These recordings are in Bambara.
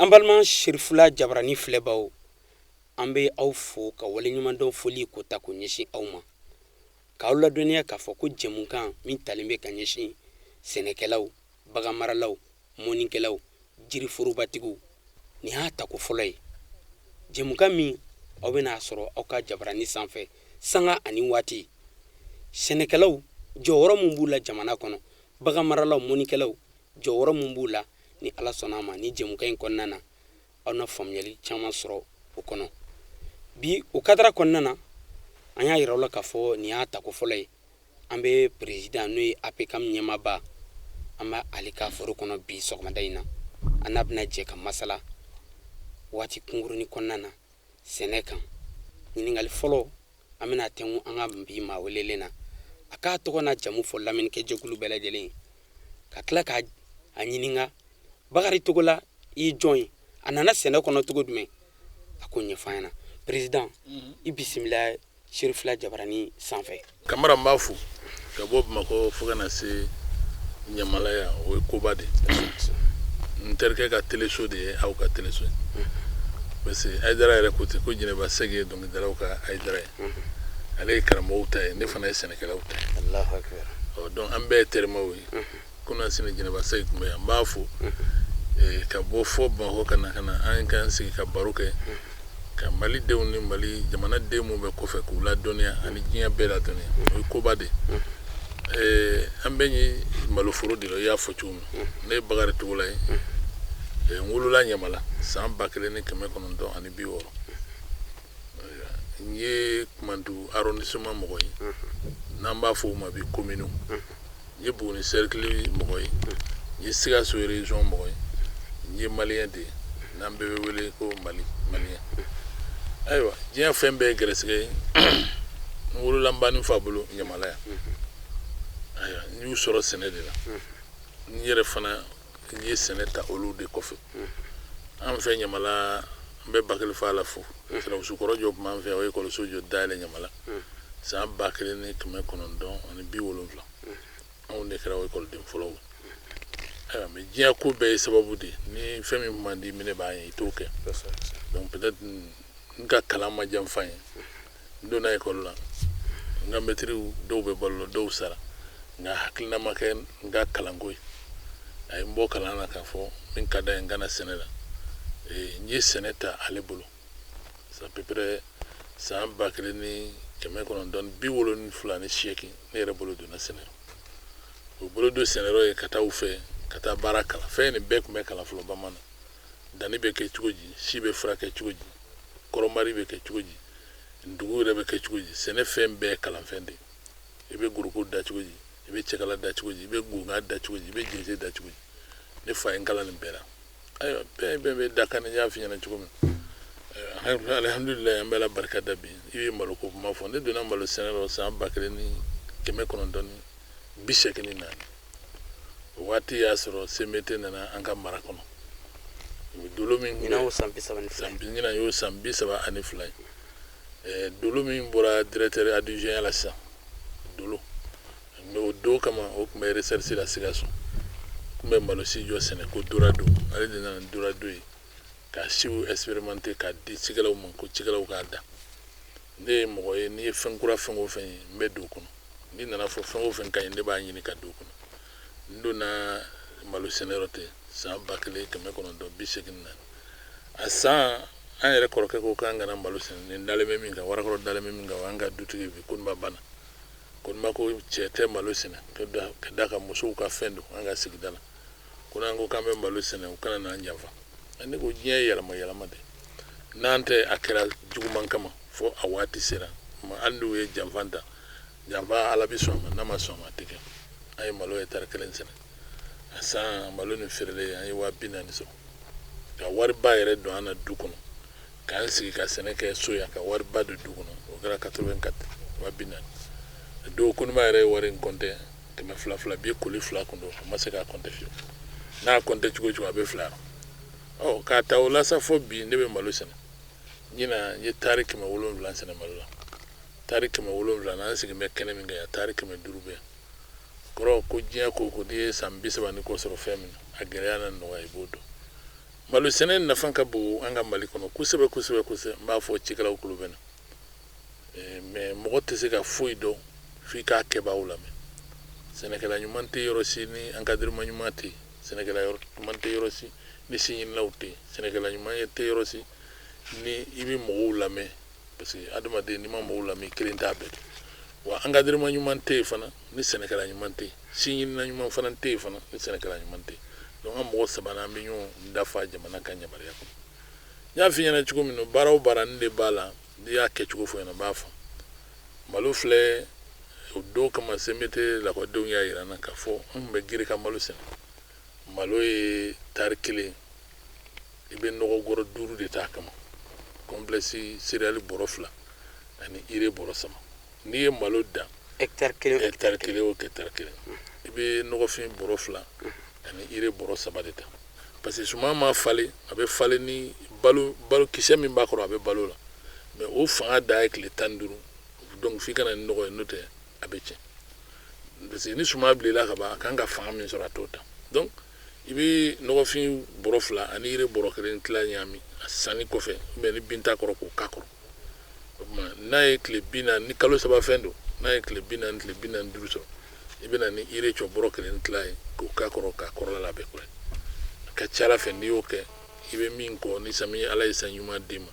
An balima Serifula Jabarani filɛbaw, an bɛ aw fo ka waleɲumandɔn foli ko ta k'o ɲɛsin aw ma, k'aw ladɔnniya k'a fɔ ko jɛmukan min talen bɛ ka ɲɛsin sɛnɛkɛlaw, baganmaralaw, mɔnnikɛlaw, jiriforobatigi, nin y'a tako fɔlɔ ye. Jɛmukan min aw bɛna a sɔrɔ aw ka jabarani sanfɛ sanga ani waati, sɛnɛkɛlaw jɔyɔrɔ min b'u la jamana kɔnɔ, baganmaralaw, mɔnnikɛlaw jɔyɔrɔ min b'u la, ni Ala sɔnna a ma, ni jɛmukan in kɔnɔna na, aw na faamuyali caman sɔrɔ o kɔnɔ. Bi o kadara kɔnɔna na, an y'a yira aw la k'a fɔ nin y'a tako fɔlɔ ye. An bɛ président, n'o ye APCAM ɲɛmaaba, an bɛ ale ka foro kɔnɔ bi sɔgɔmada in na. An n'a bɛna jɛ ka masala waati kunkurunin kɔnɔna na sɛnɛ kan. Ɲininkali fɔlɔ, an bɛna tɛnku an ka bi maa welelen na, a k'a tɔgɔ n'a jamu fɔ lamɛnnikɛjɛkulu bɛɛ lajɛlen ye, ka tila k'a ɲininka: Bakari Togola i ye jɔn ye? A nana sɛnɛ kɔnɔ cogo jumɛn? A k'o ɲɛfɔ an ɲɛna. Président, i bisimila Serifula Jabarani sanfɛ. Kamara, n b'a fo ka bɔ Bamakɔ fo ka na se Ɲamala yan, o ye koba de ye. N terikɛ ka teleso de ye aw ka teleso ye, parce que Hayidara yɛrɛ ko ten ko Jɛnɛba Sɛki ye dɔnkilidalaw ka Hayidara ye, ale ye karamɔgɔw ta ye, ne fana ye sɛnɛkɛlaw ta ye. Donc an bɛɛ ye terimaw ye. Kunasini Jɛnɛba Sɛki tun bɛ yan, n b'a fo ka bɔ fɔ Bamakɔ ka na ka na an k'an sigi ka baro kɛ, ka Mali denw ni Mali jamana den minnu bɛ kɔfɛ k'u ladɔnniya ani diɲɛ bɛɛ ladɔnniya, o ye koba de ye. An bɛ ye maloforo de la. I y'a fɔ cogo min, ne ye Bakari Togola ye. N wolola Ɲamala san 1960. N ye Kumantu arrondissement mɔgɔ ye, n'an b'a fɔ o ma bi commune. N ye Buguni cercle mɔgɔ ye, n ye Sikaso région mɔgɔ ye, n ye malien de ye, n'an bɛɛ bɛ wele ko Mali malien. Ayiwa, diɲɛ fɛn bɛɛ ye gɛrɛsɛgɛ ye. N wolola n ba ni fa bolo Ɲamala yan. Ayiwa, n y'u sɔrɔ sɛnɛ de la. N yɛrɛ fana, n ye sɛnɛ ta olu de kɔfɛ. An fɛ Ɲamala, n bɛ Bakilifa la fo. Sɛnɛmuso kɔrɔ jɔ tun b'an fɛ, o ye ekɔliso jɔ dayɛlɛ Ɲamala san 1970. Anw de kɛra o ekɔliden fɔlɔw. Ayiwa, mais diɲɛ ko bɛɛ ye sababu de ye. Ni fɛn min man di minɛ b'a ye, i t'o kɛ. Donc peut-être n ka kalan ma janfa ye. N donna ekɔli la, n ka mɛtiriw dɔw bɛ balo la, dɔw sara, nka hakilina ma kɛ n ka kalanko ye. A ye n bɔ kalan na k'a fɔ min ka d'a ye, n ka na sɛnɛ la. N ye sɛnɛ ta ale bolo à peu près san 1978. Ne yɛrɛ bolo donna sɛnɛ, o bolo don sɛnɛyɔrɔ ye ka taa u fɛ ka taa baara kalan. Fɛn nin bɛɛ tun bɛ kalan fɔlɔ bamanan. Danni bɛ kɛ cogo di? Si bɛ furakɛ cogo di? Kɔrɔmari bɛ kɛ cogo di? Ndugu yɛrɛ bɛ kɛ cogo di? Sɛnɛ fɛn bɛɛ kalanfɛn de. I bɛ goroko da cogo di? I bɛ cɛkala da cogo di? I bɛ gonga da cogo di? I bɛ jense da cogo di? Ne fa ye n kalan nin bɛɛ la. Ayiwa, bɛɛ bɛɛ bɛ da kan. N y'a f'i ɲɛna cogo min, alihamudulilayi, an bɛ Ala barika da. Bi i ye malo ko kuma fɔ. Ne donna malo sɛnɛ la san 1984. O waati y'a sɔrɔ CMDT nana an ka mara kɔnɔ. Dolo min Ɲinan y'o san 32. Ɲinan y'o san 32 ye. Dolo min bɔra directeur adjoint la sisan, dolo mais o don kama, o tun bɛ recherche la Sikaso, tun bɛ malo si jɔ sɛnɛ ko Dorado. Ale de nana Dorado ye ka siw expérimenter k'a di cikɛlaw ma ko cikɛlaw k'a da. Ne ye mɔgɔ ye, n'i ye fɛn kura fɛn o fɛn ye, n bɛ don o kɔnɔ. N'i nana fɔ fɛn o fɛn ka ɲi, ne b'a ɲini ka don o kɔnɔ. N donna malo sɛnɛyɔrɔ ten san 1984. A san an yɛrɛ kɔrɔkɛ ko k'an kana malo sɛnɛ. Nin dalen bɛ min kan, Warakɔrɔ dalen bɛ min kan, o y'an ka dutigi bi, Koninba banna. Koninba ko cɛ tɛ malo sɛnɛ, ka da ka musow ka fɛn don an ka sigida la, ko n'an ko k'an bɛ malo sɛnɛ, u kana n'an janfa. Ne ko diɲɛ ye yɛlɛma yɛlɛma de, n'an tɛ a kɛra juguman kama fo a waati sera. Hali n'u ye janfa ta, janfa Ala bɛ sɔn a ma, n'a ma sɔn a ma, a tɛ kɛ. An ye malo hectare kelen sɛnɛ. A san malo nin feerelen, an ye 40.000 sɔrɔ, ka wariba yɛrɛ don an na du kɔnɔ, k'an sigi ka sɛnɛ kɛ so yan, ka wariba don du kɔnɔ. O kɛra 84, 40.000 don. Koninba yɛrɛ ye wari in kɔntɛ, kɛmɛ fila fila bi koli fila kun don, a ma se k'a kɔntɛ fiyewu. N'a kɔntɛ cogo o cogo, a bɛ fila. Ɔ, k'a ta o la sa fo bi, ne bɛ malo sɛnɛ. Ɲinan n ye taari 700 sɛnɛ malo la. Taari 700 n'an sigi bɛ kɛnɛ min kɛ yan, taari 500 bɛ yan. Kɔrɔ ko diɲɛ ko ko n'i ye san 30 ni kɔ sɔrɔ fɛn min na, a gɛlɛya n'a nɔgɔya, i b'o dɔn. Malo sɛnɛ nafa ka bon an ka Mali kɔnɔ kosɛbɛ kosɛbɛ kosɛbɛ. N b'a fɔ cikɛlaw tulo bɛ na, mais mɔgɔ tɛ se ka foyi dɔn f'i k'a kɛbaaw lamɛn. Sɛnɛkɛla ɲuman tɛ yɔrɔ si ni encadrement ɲuman tɛ yen. Sɛnɛkɛla ɲuman tɛ yɔrɔ si ni si ɲininaw tɛ yen. Sɛnɛkɛla ɲuman tɛ yɔrɔ si ni i bɛ mɔgɔw lamɛn, parce que adamaden, n'i ma mɔgɔw lamɛn, i kelen t'a bɛɛ dɔn. Wa encadrement ɲuman tɛ yen fana ni sɛnɛkɛla ɲuman tɛ yen. Si ɲinina ɲuman fana tɛ yen fana ni sɛnɛkɛla ɲuman tɛ yen. Donc an mɔgɔ saba an bɛ ɲɔgɔn dafa jamana ka yamaruya kɔnɔ. N y'a f'i ɲɛna cogo min na, baara o baara nin de b'a la, n'i y'a kɛcogo fɔ ɲɛna, n b'a fɔ. Malo filɛ, o don kama CMDT lakɔlidenw y'a yira n na k'a fɔ an tun bɛ gereka malo sɛnɛ. Malo ye tari kelen, i bɛ nɔgɔ gɔrɔ 5 de t'a kama, complexe céréale bɔrɔ 2 ani urée bɔrɔ 3. N'i ye malo dan hectare kelen, hectare kelen o hectare kelen, i bɛ nɔgɔfin bɔrɔ 2 ani urée bɔrɔ 3 de ta, parce que suman ma falen, a bɛ falen ni balo balo kisɛ min b'a kɔrɔ, a bɛ balo la, mais o fanga da ye tile 15. Donc f'i ka na ni nɔgɔ ye, n'o tɛ a bɛ tiɲɛ, parce que ni suman bilenna ka ban, a kan ka fanga min sɔrɔ, a t'o ta. Donc i bɛ nɔgɔfin bɔrɔ 2 ani urée bɔrɔ 1 tila ɲagami a sanni kɔfɛ, ou bien ni bin t'a kɔrɔ, k'o k'a kɔrɔ. O tuma n'a ye tile 40 ni kalo 3 fɛn don, n'a ye tile 40, tile 45 sɔrɔ, i bɛ na ni urée cɔ bɔrɔ 1 tila ye k'o k'a kɔrɔ, k'a kɔrɔla labɛn kura ye. A ka ca ala fɛ, n'i y'o kɛ, i bɛ min kɔ ni samiya, Ala ye san ɲuman d'i ma,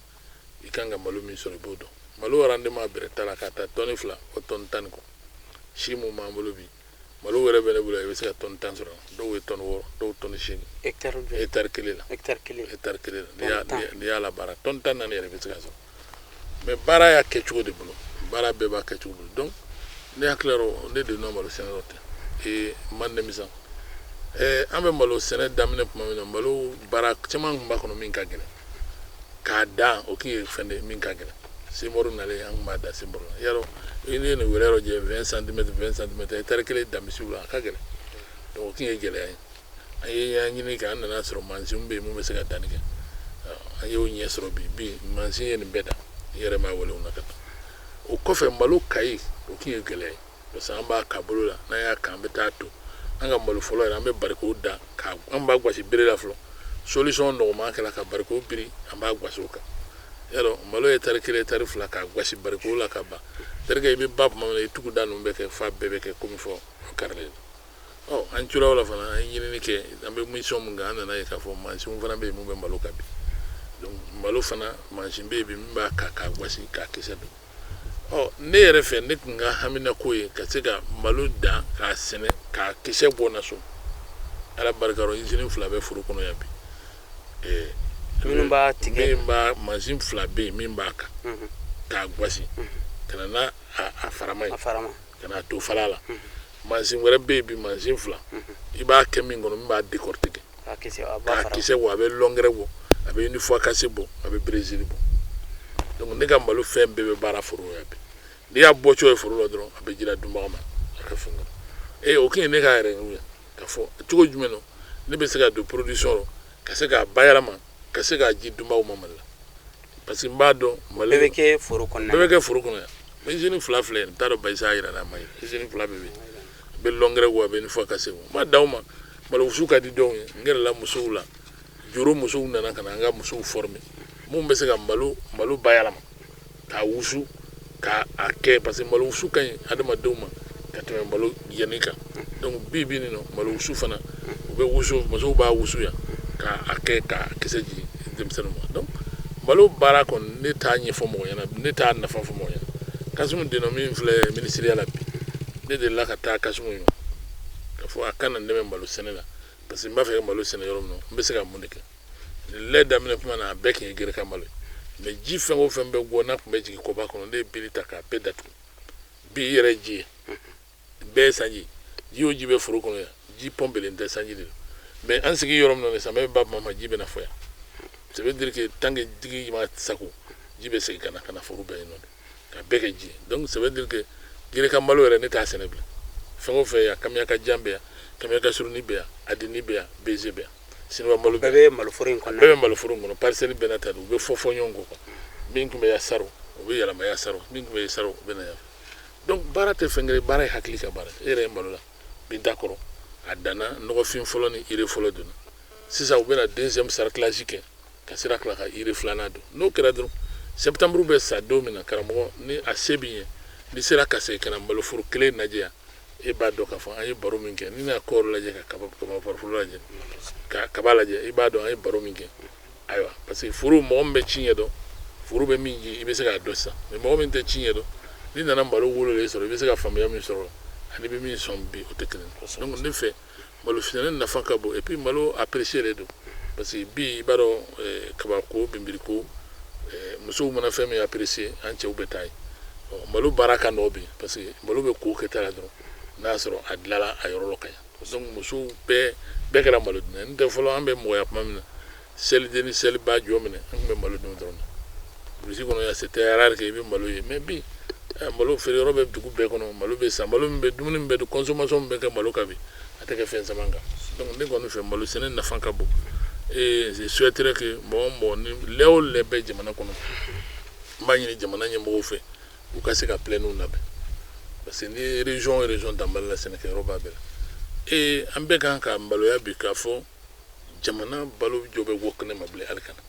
i kan ka malo min sɔrɔ, i b'o dɔn. Malo rendement bɛrɛ t'a la k'a ta tɔni 2 fo tɔni 10 ni kɔ. Si mun b'an bolo bi, malo wɛrɛ bɛ ne bolo, i bɛ se ka tɔni 10 sɔrɔ, dɔw ye tɔni 6, dɔw tɔni 8. Hectare kelen la. Hectare kelen. Hectare kelen la, n'i y'a labaara, tɔni 14 yɛrɛ bɛ se ka sɔrɔ. Mais baara y'a kɛ cogo de bolo, baara bɛɛ b'a kɛ cogo bolo. Donc ne hakili la, ne donna malo sɛnɛ rɔ ten, ee n ma nimisa. An bɛ malo sɛnɛ daminɛ tuma min na, malo baara caman tun b'a kɔnɔ min ka gɛlɛn k'a dan, o tun ye fɛn de min ka gɛlɛn. Semoru nalen, an tun b'a da semoru la. Yarɔ, i ye nin wɛrɛ yɔrɔ jɛ 20 centimètres, 20 centimètres, hectare kelen dan misiw la, a ka gɛlɛn. Donc o tun ye gɛlɛya ye. An ye y'an ɲini kɛ, an nana sɔrɔ mansin bɛ yen mun bɛ se ka danni kɛ. An y'o ɲɛ sɔrɔ. Bi mansin ye nin bɛɛ dan, i yɛrɛ m'a wele o na ka taa. O kɔfɛ, malo kayi, o tun ye gɛlɛya ye, parce que an b'a ka bolo la, n'an y'a kan, an bɛ taa to an ka malo fɔlɔ yɛrɛ, an bɛ bariko da ka an b'a gosi bere la fɔlɔ. Solution nɔgɔman kɛla ka bariko biri, an b'a gosi o kan. Yarɔ, malo ye tari 1, tari 2, k'a gosi bariko la ka ban, terikɛ, i bɛ ba tuma min na, i tugu da ninnu bɛ kɛ fa bɛɛ bɛ kɛ komi fɔ o karilen. Ɔ an cura o la fana, an ye ɲinini kɛ, an bɛ mission mun kan, an nana ye k'a fɔ mansinw fana bɛ yen mun bɛ malo ka bi. Donc malo fana mansin bɛ yen bi min b'a ka k'a gosi k'a kisɛ don. Ɔ ne yɛrɛ fɛ, ne tun ka haminako ye ka se ka malo dan, k'a sɛnɛ, k'a kisɛ bɔ na so. Ala barika rɔ, usine 2 bɛ foro kɔnɔ yan bi. Minnu b'a tigɛ. Min b'a, mansin 2 bɛ yen min b'a kan k'a gosi ka na n'a a farama ye. A farama. Ka n'a to fala la. Mansin wɛrɛ bɛ yen bi, mansin 2, i b'a kɛ min kɔnɔ, min b'a décortiquer. K'a kisɛ, a b'a k'a fara. Kisɛ bɔ, a bɛ l'engrais bɔ, a bɛ une fois cassé bɔ, a bɛ brésil bɔ. Donc ne ka malo fɛn bɛɛ bɛ baara foro la bi. N'i y'a bɔ cogo ye foro la dɔrɔn, a bɛ jira dunbaga ma a ka fɛn kɔnɔ. Ee o kun ye ne ka yɛrɛ ye k'a fɔ cogo jumɛn na ne bɛ se ka don production rɔ, ka se k'a bayɛlɛma, ka se k'a ji dunbaw ma Mali la, parce que n b'a dɔn Mali bɛɛ bɛ kɛ foro kɔnɔna. Bɛɛ bɛ kɛ foro kɔnɔ yan. Usine 2 filɛ nin, n t'a dɔn Bayisa y'a yira n na, a ma yira. Usine 2 bɛɛ bɛ yen, a bɛ l'engrais bɔ, a bɛ une fois cassé bɔ. N b'a d'aw ma, malo wusu ka di dɔw ye. N gɛrɛla musow la, joro musow nana ka na an ka musow former mun bɛ se ka malo bayɛlɛma k'a wusu k'a a kɛ, parce que malo wusu ka ɲi adamadenw ma ka tɛmɛ malo jɛni kan. Donc bi bi nin nɔ, malo wusu fana, u bɛ wusu, musow b'a wusu yan k'a a kɛ k'a kisɛ jigin denmisɛnninw ma. Donc malo baara kɔni, ne t'a ɲɛfɔ mɔgɔ ɲɛna, ne t'a nafa fɔ mɔgɔ ɲɛna. Kasimu Deno min filɛ minisiriya la bi, ne delila ka taa Kasimu ye k'a fɔ a ka na n dɛmɛ malo sɛnɛ la, parce que n b'a fɛ ka malo sɛnɛ yɔrɔ min na, n bɛ se ka mun de kɛ. Lɛ daminɛ tuma na, a bɛɛ tun ye gereka malo ye, mais ji fɛn o fɛn bɛ bɔ n'a tun bɛ jigin kɔba kɔnɔ, ne ye bili ta k'a bɛɛ datugu. Bi i yɛrɛ ji ye bɛɛ ye sanji, ji o ji bɛ foro kɔnɔ yan, ji pɔnpelen tɛ, sanji de don. Mais an sigi yɔrɔ min na, samiyɛ bɛ ba tuma ma, ji bɛ na fɔ yan. Ça veut dire que tant que digi ma sago, ji bɛ segin ka na foro bɛɛ yen nɔ ka bɛɛ kɛ ji ye. Donc ça veut dire que gereka malo yɛrɛ, ne t'a sɛnɛ bilen. Fɛn o fɛn yan, kamiyaka jan bɛ yan, kamiyaka surunni bɛ yan, adini bɛ yan, beze bɛ yan, siniwa malo bɛɛ bɛ maloforo in kɔnɔna. Bɛɛ bɛ maloforo in kɔnɔ. Parcelle bɛɛ n'a ta don, u bɛ fɔ fɔ ɲɔgɔn kɔ quoi. Min tun bɛ yan saro, o bɛ yɛlɛma yan saro, min tun bɛ yen saro, o bɛ na yan. Donc baara tɛ fɛn kelen, baara ye hakili ka baara. E yɛrɛ ye malo la bin t'a kɔrɔ, a danna, nɔgɔfin fɔlɔ ni urée fɔlɔ donna. Sisan u bɛna deuxième sarclage kɛ ka sira tila ka urée filanan don. N'o kɛra dɔrɔn, septembre bɛ sa don min na, karamɔgɔ, ni a se b'i ye, n'i sera ka segin ka na maloforo kelen lajɛ yan, e b'a dɔn k'a fɔ an ye baro min kɛ. N'i na kɔɔri lajɛ, ka kaba foro lajɛ, ka kaba lajɛ, i b'a dɔn an ye baro min kɛ. Ayiwa, parce que foro, mɔgɔ min bɛ ci ɲɛ dɔn, foro bɛ min ji, i bɛ se k'a dɔn sisan. Mais mɔgɔ min tɛ ci ɲɛ dɔn, n'i nana malo wololen sɔrɔ, i bɛ se ka faamuya min sɔrɔ ani bɛ min sɔn bi, o tɛ kelen. Donc ne fɛ, malo sɛnɛ nafa ka bon. Et puis malo apprécié de don, parce que bi, i b'a dɔn, kabako, binbiriko, musow mana fɛn min apprécier, an cɛw bɛ taa yen. Malo baara ka nɔgɔ bi, parce que malo bɛ ko kɛta la dɔrɔn, n'a y'a sɔrɔ a dilanla a yɔrɔ la ka ɲɛ. Donc musow bɛɛ bɛɛ kɛra malo dunna. N tɛ fɔlɔ, an bɛ mɔgɔya tuma min na, seliden ni seliba jɔ minɛ, an tun bɛ malo dun dɔrɔn. Brousse kɔnɔ yan, c'était rare que i bɛ malo ye. Mais bi, malo feere yɔrɔ bɛ dugu bɛɛ kɔnɔ, malo bɛ san, malo min bɛ dumuni min bɛ dun, consommation min bɛ kɛ malo kan bi, a tɛ kɛ fɛn caman kan. Donc ne kɔni fɛ, malo sɛnɛ nafa ka bon. Et je souhaiterais que mɔgɔ o mɔgɔ ni lɛ o lɛ bɛ jamana kɔnɔ, n b'a ɲini jamana ɲɛmɔgɔw fɛ, u ka se ka plaines labɛn, parce que ni région o région ta, Mali la, sɛnɛkɛyɔrɔ b'a bɛɛ la. Et an bɛɛ kan ka maloya bi k'a fɔ jamana balo jɔ bɛ bɔ kɛnɛ ma bilen hali ka na,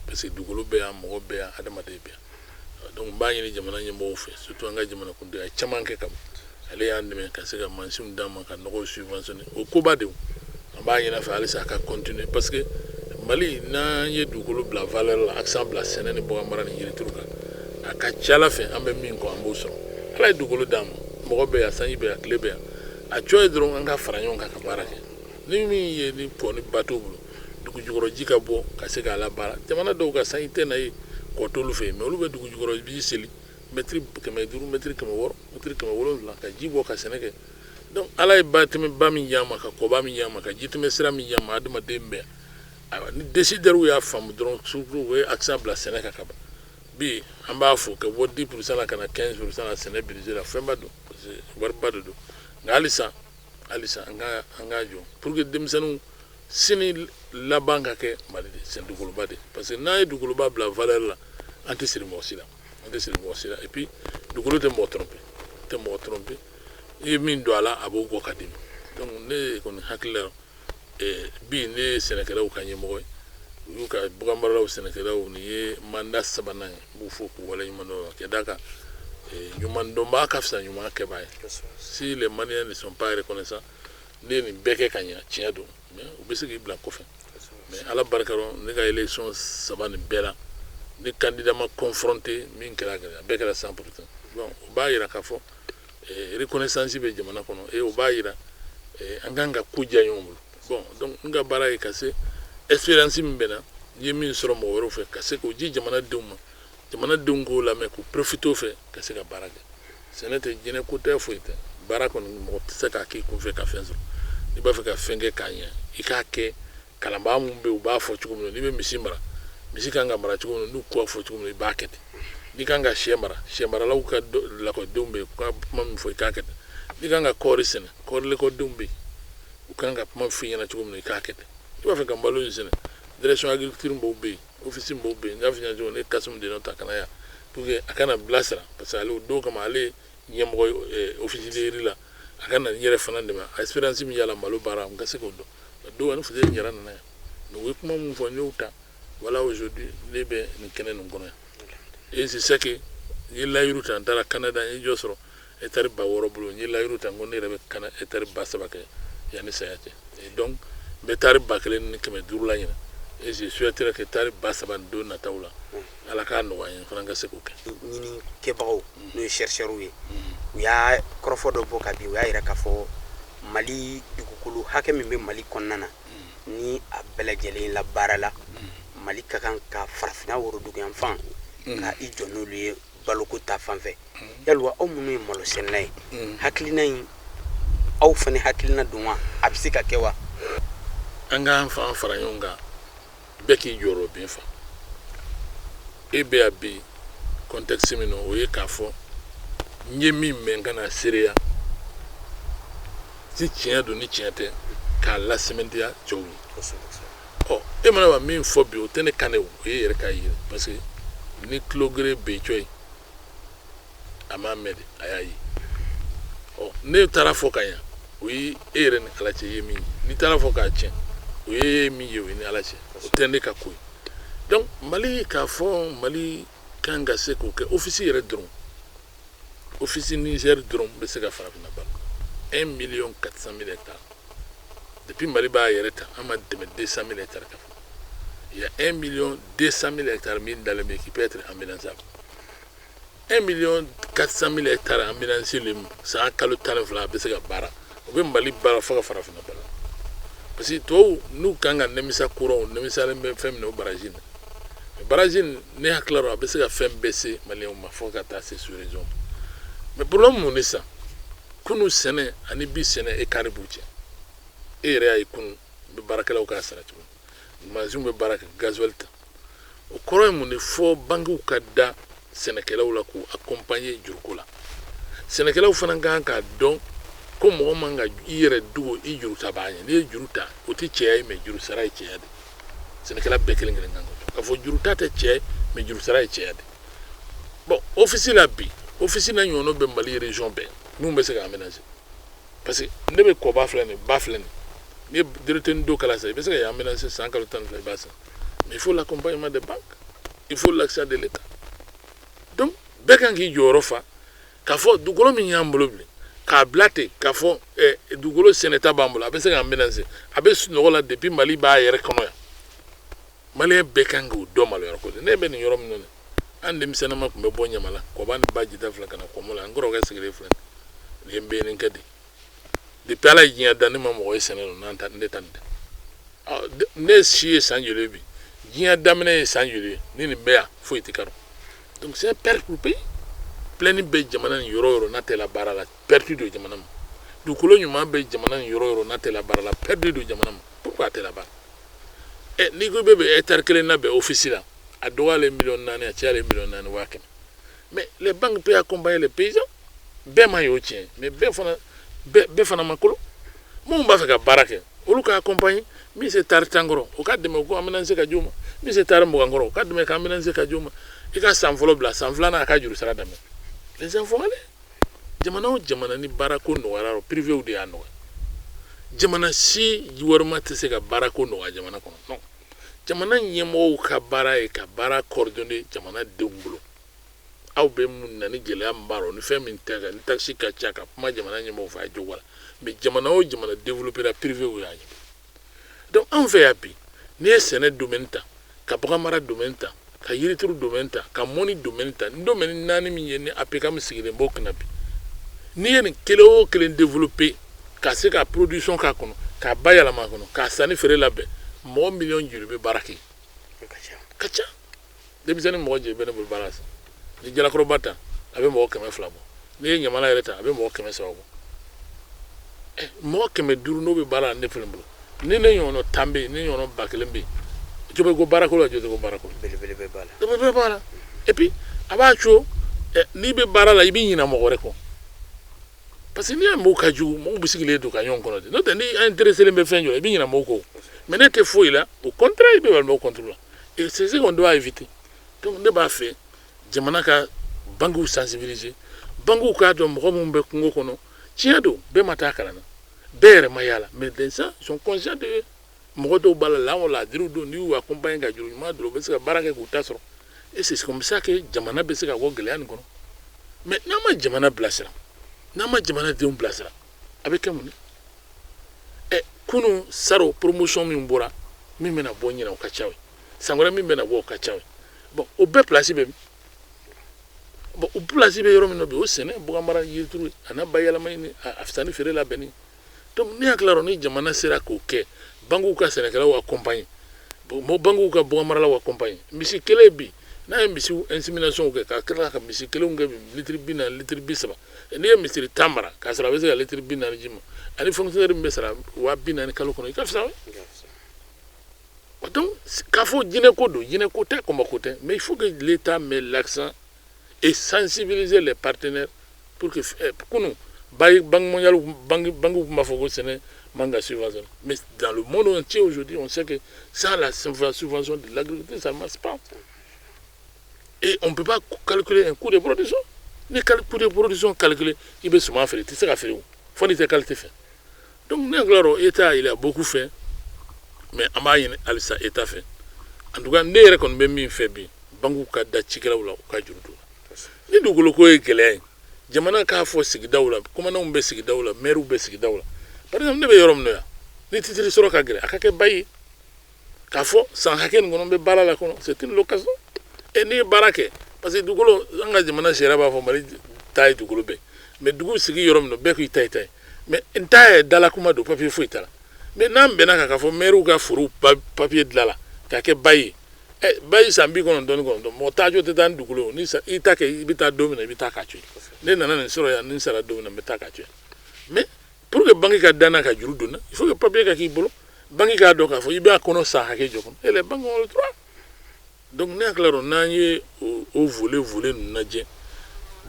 parce que dugukolo bɛ yan, mɔgɔ bɛ yan, adamaden bɛ yan. Donc n b'a ɲini jamana ɲɛmɔgɔw fɛ, surtout an ka jamana kuntigi, a ye caman kɛ ka ban. Ale y'an dɛmɛ ka se ka mansinw d'an ma, ka nɔgɔw subventionner, o koba de. An b'a ɲini a fɛ halisa a ka continuer, parce que Mali, n'an ye dugukolo bila valeur la, accent bila sɛnɛ ni bagan mara ni yirituru kan, a ka ca ala fɛ, an bɛ min kɔ, an b'o sɔrɔ. Ala ye dugukolo d'an ma, mɔgɔ bɛ yan, sanji bɛ yan, tile bɛ yan. A cɔ ye dɔrɔn an ka fara ɲɔgɔn kan ka baara kɛ. Ni min ye ni pɔ ni ba t'o bolo, dugu jukɔrɔ ji ka bɔ ka se k'a labaara. Jamana dɔw ka sanji tɛ na ye, kɔ t'olu fɛ yen, mais olu bɛ dugu jukɔrɔ ji seli mɛtiri 500, mɛtiri 600, mɛtiri 700, ka ji bɔ ka sɛnɛ kɛ. Donc Ala ye ba tɛmɛ ba min y'an ma, ka kɔba min y'an ma, ka ji tɛmɛ sira min y'an ma, adamaden bɛɛ. Ayiwa, ni décideurs y'a faamu dɔrɔn, surtout u ye accent bila sɛnɛ kan ka ban bi, an b'a fɔ ka bɔ 10% la ka na 15% la sɛnɛ budget la, fɛnba don, parce que wariba de don. Nka halisa, halisa an ka jɔ pour que denmisɛnninw sini laban ka kɛ Mali de sɛnɛ dugukoloba de, parce que n'an ye dugukoloba bila valeur la, an tɛ siri mɔgɔ si la, an tɛ siri mɔgɔ si la. Et puis dugukolo tɛ mɔgɔ tromper, tɛ mɔgɔ tromper. I ye min don a la, a b'o bɔ ka d'i ma. Donc ne kɔni hakili la, bi ne ye sɛnɛkɛlaw ka ɲɛmɔgɔ ye, u y'u ka baganmaralaw, sɛnɛkɛlaw. Nin ye mandat sabanan ye, n b'u fo k'u waleɲuman dɔn ka d'a kan ɲuman dɔnbaa ka fisa ɲuman kɛbaa ye. Si les Maliens ne sont pas reconnaissants, ne ye nin bɛɛ kɛ ka ɲɛ, tiɲɛ don, mais u bɛ se k'i bila kɔfɛ. Mais Ala barika rɔ, ne ka élection saba nin bɛɛ la, ni candidat ma confronté min kɛra, a bɛɛ kɛra 100%. Bon, o b'a yira k'a fɔ reconnaissance bɛ jamana kɔnɔ, et o b'a yira an kan ka ko diya ɲɔgɔn bolo. Bon, donc n ka baara ye ka se expérience min bɛ na, n ye min sɔrɔ mɔgɔ wɛrɛw fɛ, ka se k'o di jamanadenw ma, jamanadenw k'o lamɛn, k'u profiter o fɛ ka se ka baara kɛ. Sɛnɛ tɛ jinɛ ko tɛ, foyi tɛ. Baara kɔni, mɔgɔ tɛ se k'a k'i kunfɛ ka fɛn sɔrɔ. N'i b'a fɛ ka fɛn kɛ k'a ɲɛ, i k'a kɛ. Kalanbaa mun bɛ yen, u b'a fɔ cogo min na, n'i bɛ misi mara, misi kan ka mara cogo min na, n'u k'a fɔ cogo min na, i b'a kɛ ten. N'i kan ka sɛ mara, sɛ maralaw ka lakɔlidenw bɛ yen, u ka kuma min fɔ, i k'a kɛ ten. N'i kan ka kɔɔri sɛnɛ, kɔɔri lakɔlidenw bɛ yen, u kan ka kuma f'i ɲɛna cogo min na, i k'a kɛ ten. I b'a fɛ ka malo in sɛnɛ, direction agriculture mɔgɔw bɛ yen, office mɔgɔw bɛ yen. N y'a f'i ɲɛna cogo min, ne ye Kasimu Deno ta ka na yan pour que a kana bilasira, parce que ale o don kama, ale ye ɲɛmɔgɔ ye office de riz la, a ka na n yɛrɛ fana dɛmɛ, a expérience min y'a la malo baara, n ka se k'o dɔn. Don ani Fuseni Jara nana yan, donc u ye kuma min fɔ, n y'o ta. Voilà, aujourd'hui ne bɛ nin kɛnɛ nin kɔnɔ yan, et c'est ça que n ye layiru ta. N taara Canada, n ye jɔ sɔrɔ hectare 6000 bolo. N ye layiru ta, n ko ne yɛrɛ bɛ kana hectare 3000 kɛ yanni saya cɛ. Et donc n bɛ tari 1500 la ɲinɛ, et je souhaiterais que tari 3000 nin don nataw la, Ala k'a nɔgɔya n ye, n fana ka se k'o kɛ. Ɲinikɛbagaw, n'o ye chercheurs ye, u y'a kɔrɔfɔ dɔ bɔ ka bi, u y'a yira k'a fɔ Mali dugukolo hakɛ min bɛ Mali kɔnɔna na, ni a bɛɛ lajɛlen la baara la, Mali ka kan ka farafinna woroduguyanfan ka i jɔ n'olu ye baloko ta fan fɛ. Yaliwa, aw minnu ye malo sɛnɛna ye, hakilina in, aw fana hakilina don wa? A bɛ se ka kɛ wa? An k'an fan fara ɲɔgɔn kan, bɛɛ k'i jɔyɔrɔ bin fa. E bɛ yan bi, contexte min na, o ye k'a fɔ n ye min mɛn, ka na seereya si tiɲɛ don ni tiɲɛ tɛ, k'a lasɛmɛntiya cɛw ye. Ɔ, e mana wa min fɔ bi, o tɛ ne kan o, o ye yɛrɛ k'a ye, parce que ni tulogere bɛ cɔ ye, a m'a mɛn de, a y'a ye. Ɔ, ne taara fɔ ka ɲa, o ye e yɛrɛ ni Ala cɛ. I ye min ye, n'i taara fɔ k'a tiɲɛ. O ye min ye, o ye ni Ala cɛ, o tɛ ne ka ko ye. Donc Mali, k'a fɔ Mali kan ka se k'o kɛ, office yɛrɛ dɔrɔn, office Niger dɔrɔn bɛ se ka farafinna balo, 1 million 400 mille hectares. Depuis Mali b'a yɛrɛ ta, an ma tɛmɛ 200 mille hectares kan. Il y a 1 million 200 mille hectares min dalen bɛ, qui peut être aménageable. 1 million 400 mille hectares aménagé le san kalo 12, a bɛ se ka baara, o bɛ Mali baara fo ka farafinna balo. Parce que tubabu n'u kan ka nimisa courant, nimisalen bɛ fɛn min na, o barrage in, barrage in, ne hakili la, a bɛ se ka fɛn bɛɛ se Maliyɛnw ma fo ka taa se sous région. Mais problème mun de sisan? Kunu sɛnɛ ani bi sɛnɛ, écart b'u cɛ. E yɛrɛ y'a ye kunu n bɛ baarakɛlaw k'a sara cogo min, mansinw bɛ baara kɛ, gasoil ta. O kɔrɔ ye mun de? Fɔ bankiw ka da sɛnɛkɛlaw la k'u accompagner juruko la. Sɛnɛkɛlaw fana kan k'a dɔn ko mɔgɔ man ka i yɛrɛ dogo i juru ta b'a ɲɛ. N'i ye juru ta, o tɛ cɛya ye, mais juru sara ye cɛya de. Sɛnɛkɛla bɛɛ kelen kelen kan k'a fɔ juru ta tɛ cɛ ye, mais juru sara ye cɛya de. Bon, office la bi, office na ɲɔgɔnna bɛ Mali région bɛɛ min bɛ se ka aménager. Parce que ne bɛ kɔba filɛ nin, ba filɛ nin, n'i ye directeur d'eau kala sisan, i bɛ se ka yan aménager san kalo 12, i b'a san. Mais il faut l'accompagnement des banques, il faut l'accès de l'État. Donc bɛɛ kan k'i jɔyɔrɔ fa k'a fɔ dugukolo min y'an bolo bilen, k'a bila ten, k'a fɔ dugukolo sɛnɛta b'an bolo, a bɛ se k'an aménager, a bɛ sunɔgɔ la depuis Mali b'a yɛrɛ kɔnɔ yan. Maliyɛn bɛɛ kan k'o dɔn. Maloyɔrɔ ko ne bɛ nin yɔrɔ min na, an denmisɛnninma tun bɛ bɔ Ɲamana, kɔba ni ba jita filɛ, ka na kɔmɔ la. N kɔrɔkɛ sigilen filɛ nin ye, n bɛ nin kɛ de. Depuis Ala ye diɲɛ da, ne ma mɔgɔ ye sɛnɛ n'an ta ne ta nin tɛ. Ne si ye san joli ye bi? Diɲɛ daminɛ ye san joli ye? Ni nin bɛ yan, foyi tɛ karo. Donc c'est un perte pour pays. Plaine bɛ jamana nin yɔrɔ o yɔrɔ, n'a tɛ la baara la, perte don jamana ma. Dugukolo ɲuman bɛ jamana nin yɔrɔ o yɔrɔ, n'a tɛ la baara la, perte don jamana ma. Pourquoi a tɛ la baara? Ɛ, n'i ko i bɛ hectare kelen labɛn office la, a dɔgɔyalen miliyɔn 4, a cayalen miliyɔn 4 waa 100. Mais les banques peuvent accompagner les paysans. Bɛɛ ma y'o tiɲɛ, mais bɛɛ fana, bɛɛ fana ma kolo. Minnu b'a fɛ ka baara kɛ, olu ka accompagner. Min se tari 10 kɔrɔ, o ka dɛmɛ ko aménager ka di o ma. Min se tari 20 kɔrɔ, o ka dɛmɛ ka aménager ka di o ma. I ka san fɔlɔ bila, san filanan a ka juru sara daminɛ. Les enfants, allez, jamana o jamana ni baarako nɔgɔyara, privéw de y'a nɔgɔya. Jamana si warima tɛ se ka baarako nɔgɔya jamana kɔnɔ. Non, jamana ɲɛmɔgɔw ka baara ye ka baara coordonner jamana denw bolo. Aw bɛ mun na ni gɛlɛya min b'a rɔ, ni fɛn min tɛ kan, ni taxe ka ca, ka kuma jamana ɲɛmɔgɔw fɛ, a ye jogo la. Mais jamana o jamana développé la, privéw y'a ɲɛ. Donc anw fɛ yan bi, n'i ye sɛnɛ domaine ta, ka bagan mara domaine ta, ka yirituru domaine ta, ka mɔni domaine ta, ni domaine naani min ye ni APCAM sigilen b'o kunna bi, n'i ye nin kelen o kelen développé, ka se ka production k'a kɔnɔ, k'a bayɛlɛma a kɔnɔ, k'a sanni feere labɛn, mɔgɔ miliyɔn joli bɛ baara kɛ? Ka ca. Denmisɛnnin mɔgɔ joli bɛ ne bolo baara la sisan? Ni Jalakɔrɔba ta, a bɛ mɔgɔ 200 bɔ. N'i ye Ɲamana yɛrɛ ta, a bɛ mɔgɔ 300 bɔ. Mɔgɔ 500 n'o bɛ baara la ne fɛnɛ bolo, ni ne ɲɔgɔnna 10 bɛ yen, ni ɲɔgɔnna 1000 bɛ yen, jo bɛ ko baarako la, jo tɛ ko baarako la. Belebele bɛ b'a la. Belebele b'a la. Et puis a b'a co, n'i bɛ baara la, i b'i ɲinɛ mɔgɔ wɛrɛ kɔ. Parce que n'i y'a mɔgɔw ka jugu, mɔgɔw bɛ sigilen don ka ɲɔgɔn kɔnɔ de. N'o tɛ, ni intéressé bɛ fɛn jɔ, i bɛ ɲinɛ mɔgɔw kɔ. Mais ne tɛ foyi la, au contraire, i bɛ mɔgɔw contre la. Et c'est ce qu'on doit éviter. Donc ne b'a fɛ jamana ka banques sensibiliser, banques k'a dɔn mɔgɔ minnu bɛ kungo kɔnɔ. Tiɲɛ don, bɛɛ ma taa kalan na, bɛɛ yɛrɛ ma yaala, mais les gens sont conscients de mɔgɔ dɔw b'a la la o laadiriw don. N'i y'u accompagner ka juru ɲuman don, u bɛ se ka baara kɛ k'u ta sɔrɔ. Et c'est comme ça que jamana bɛ se ka bɔ gɛlɛya nin kɔnɔ. Mais n'an ma jamana bilasira, n'an ma jamanadenw bilasira, a bɛ kɛ mun ye? Ɛ, kunun saro promotion min bɔra, min bɛna bɔ ɲinɛ, o ka ca. O ye san wɛrɛ min bɛna bɔ, o ka ca. O ye bon, o bɛɛ place bɛ min? Bon, o place bɛ yɔrɔ min na bi, o sɛnɛ, bagan mara, yirituru a n'a bayɛlɛma ni a sanni feere labɛnni. Donc ne hakili la, ni jamana sera k'o kɛ, banques ka sɛnɛkɛlaw accompagner, bon, banques ka bagan maralaw accompagner. Misi kelen bi, n'a ye misiw insémination kɛ, ka tila ka misi kelenw kɛ litiri 40, litiri 30, n'i ye misiri 10 mara k'a sɔrɔ a bɛ se ka litiri 40 ji ma, ani fonctionnaire min bɛ sara 40 000 kalo kɔnɔ, i ka fisa. Donc k'a fɔ jinɛ ko don, jinɛ ko tɛ, kɔmɔ ko tɛ, mais il faut que l'État met l'accent et sensibiliser les partenaires pour que kunun Banque mondiale, banque banque tun b'a fɔ ko sɛnɛ man ka subventionner. Mais dans le monde entier aujourd'hui, on sait que sans la subvention de l'agriculture, ça ne marche pas. Et on ne peut pas calculer un coût de production. Ni coût de production calculé, i bɛ suman feere, i tɛ se ka feere o, fo n'i tɛ qualité fɛ. Donc ne hakili la, État, il a beaucoup fait. Mais an b'a ɲini halisa État fɛ. En tout cas, ne yɛrɛ kɔni bɛ min fɛ bi, banques ka da cikɛlaw la, u ka juru don. Ni dugukolo ko ye gɛlɛya ye, jamana k'a fɔ sigidaw la, commandants bɛ sigidaw la, maires bɛ sigidaw la. Par exemple, ne bɛ yɔrɔ min na yan, ni titre sɔrɔ ka gɛlɛn, a ka kɛ bail ye, k'a fɔ san hakɛ nin kɔnɔ, n bɛ baara la kɔnɔ, c'est une location. Et n'i ye baara kɛ, parce que dugukolo, an ka jamana sariya b'a fɔ Mali ta ye dugukolo bɛɛ, mais dugu sigi yɔrɔ min na, bɛɛ k'i ta ye ta ye. Mais n ta ye dalakuma don, papier foyi t'a la. Mais n'an bɛnna kan k'a fɔ maires ka foro papier dilan la k'a kɛ bail ye, ɛ, bail san 99, mɔgɔ taa jɔ tɛ taa ni dugukolo. Ni i ta kɛ, i bɛ taa don min na, i bɛ taa k'a to yen. Ne nana nin sɔrɔ yan, ni n sara don min na, n bɛ taa k'a to yen. Mais pour que banque ka danna ka juru don na, il faut que papier ka k'i bolo, banque k'a dɔn k'a fɔ i b'a kɔnɔ san hakɛ jɔ kɔnɔ, et les banques ont le droit. Donc ne hakili la, n'an ye o volet ninnu lajɛ,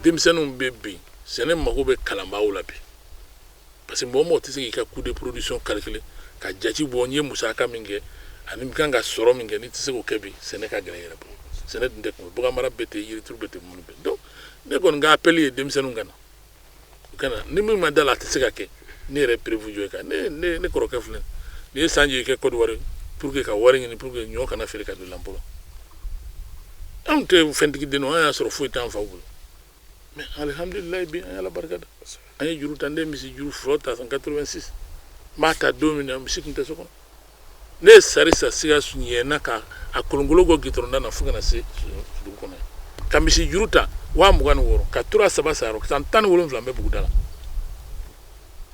denmisɛnninw bɛ bin, sɛnɛ mago bɛ kalanbaaw la bi, parce que mɔgɔ mɔgɔ tɛ se k'i ka coût de production calculer ka jate bɔ, n ye musaka min kɛ ani n kan ka sɔrɔ min kɛ, n'i tɛ se k'o kɛ bi, sɛnɛ ka gɛlɛn yɛrɛ bolo. Sɛnɛ dun tɛ kun, bagan mara bɛ ten, yirituru bɛ ten, minnu bɛ. Donc ne kɔni ka appel ye, denmisɛnninw ka na, u ka na. Ni min ma da la, a tɛ se ka kɛ. Ne yɛrɛ prévu jɔ kan, ne kɔrɔkɛ filɛ nin ye, san joli kɛ Côte d'Ivoire pour que ka wari ɲini pour que ɲɔ kana feere ka don l'impôt la. Anw tɛ fɛntigi den, an y'a sɔrɔ foyi t'an faw bolo, mais alihamudulilayi, bi an y'Ala barika da. An ye juru ta, n misi juru fɔlɔ ta san 86. N b'a ta don min na, misi tun tɛ so kɔnɔ. Ne ye sari sa Sikaso ɲɛna ka a kolonkolon bɔ gitɔrɔn da na fo ka na se dugu kɔnɔ, ka misi juru ta 26,000, ka tura saba san san 17, n bɛ buguda la.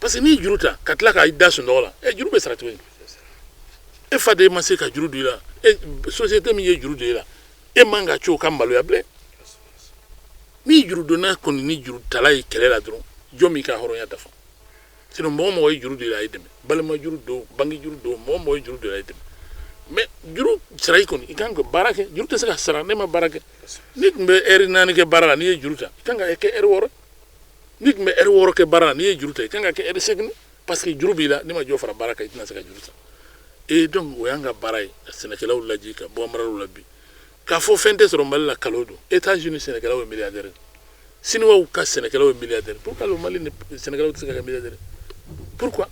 Parce que n'i ye juru ta ka tila k'a da sunɔgɔ la, ɛ, juru bɛ sara cogo di? E fa de ma se ka juru don i la, e société min ye juru don e la, e man ka co ka maloya bilen. Ni juru donna kɔni, ni juru tala ye kɛlɛ la dɔrɔn, jɔn b'i ka hɔrɔnya dafa? Sinon mɔgɔ mɔgɔ ye juru don i la, a ye dɛmɛ. Balima juru don, banque juru don, mɔgɔ mɔgɔ ye juru don i la, a ye dɛmɛ. Mais juru sara i kɔni, i kan ka baara kɛ. Juru tɛ se ka sara ne ma baara kɛ. N'i tun bɛ ɛri 4 kɛ baara la, n'i ye juru ta, i kan ka kɛ ɛri 6. N'i tun bɛ ɛri 6 kɛ baara la, n'i ye juru ta, i kan ka kɛ ɛri 8, parce que juru b'i la. N'i ma jɔ fara baara kan, i tɛna se ka juru ta. Et donc o y'an ka baara ye, ka sɛnɛkɛlaw laji, ka bagan maralaw la bi. K'a fɔ fɛn tɛ sɔrɔ Mali la, kalo don. États-Unis sɛnɛkɛlaw ye milliardaire, Siniwaw ka sɛnɛkɛlaw ye milliardaire. Pourquoi le Mali ni sɛnɛkɛlaw tɛ se ka kɛ milliardaire? Pourquoi?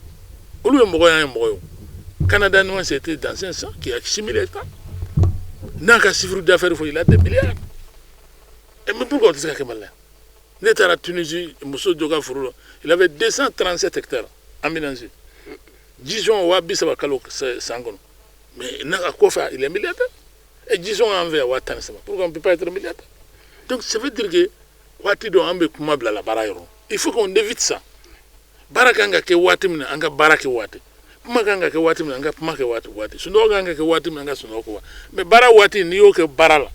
Olu ye mɔgɔ ye, an ye mɔgɔ ye. O Canada ni c'était dans un sang qui a 6000 hectares, n'a ka chiffre d'affaires fɔ, il a des milliards. Et mais pourquoi o tɛ se ka kɛ Mali la? Ne taara Tunisie, muso dɔ ka foro la, il avait 237 hectares aménagés, jisɔn 30 000 kalo san kɔnɔ. Mais n'a ka kɔfɛ, il est milliardaire. Et jisɔn an fɛ yan 13,000. Pourquoi on ne peut pas être milliardaire? Donc ça veut dire que waati dɔ an bɛ kuma bila la baara yɔrɔ. Il faut qu'on évite ça. Baara kan ka kɛ waati min na, an ka baara kɛ waati. Kuma kan ka kɛ waati min na, an ka kuma kɛ waati waati. Sunɔgɔ kan ka kɛ waati min na, an ka sunɔgɔ kɛ waati. Mais baara waati, n'i y'o kɛ baara la,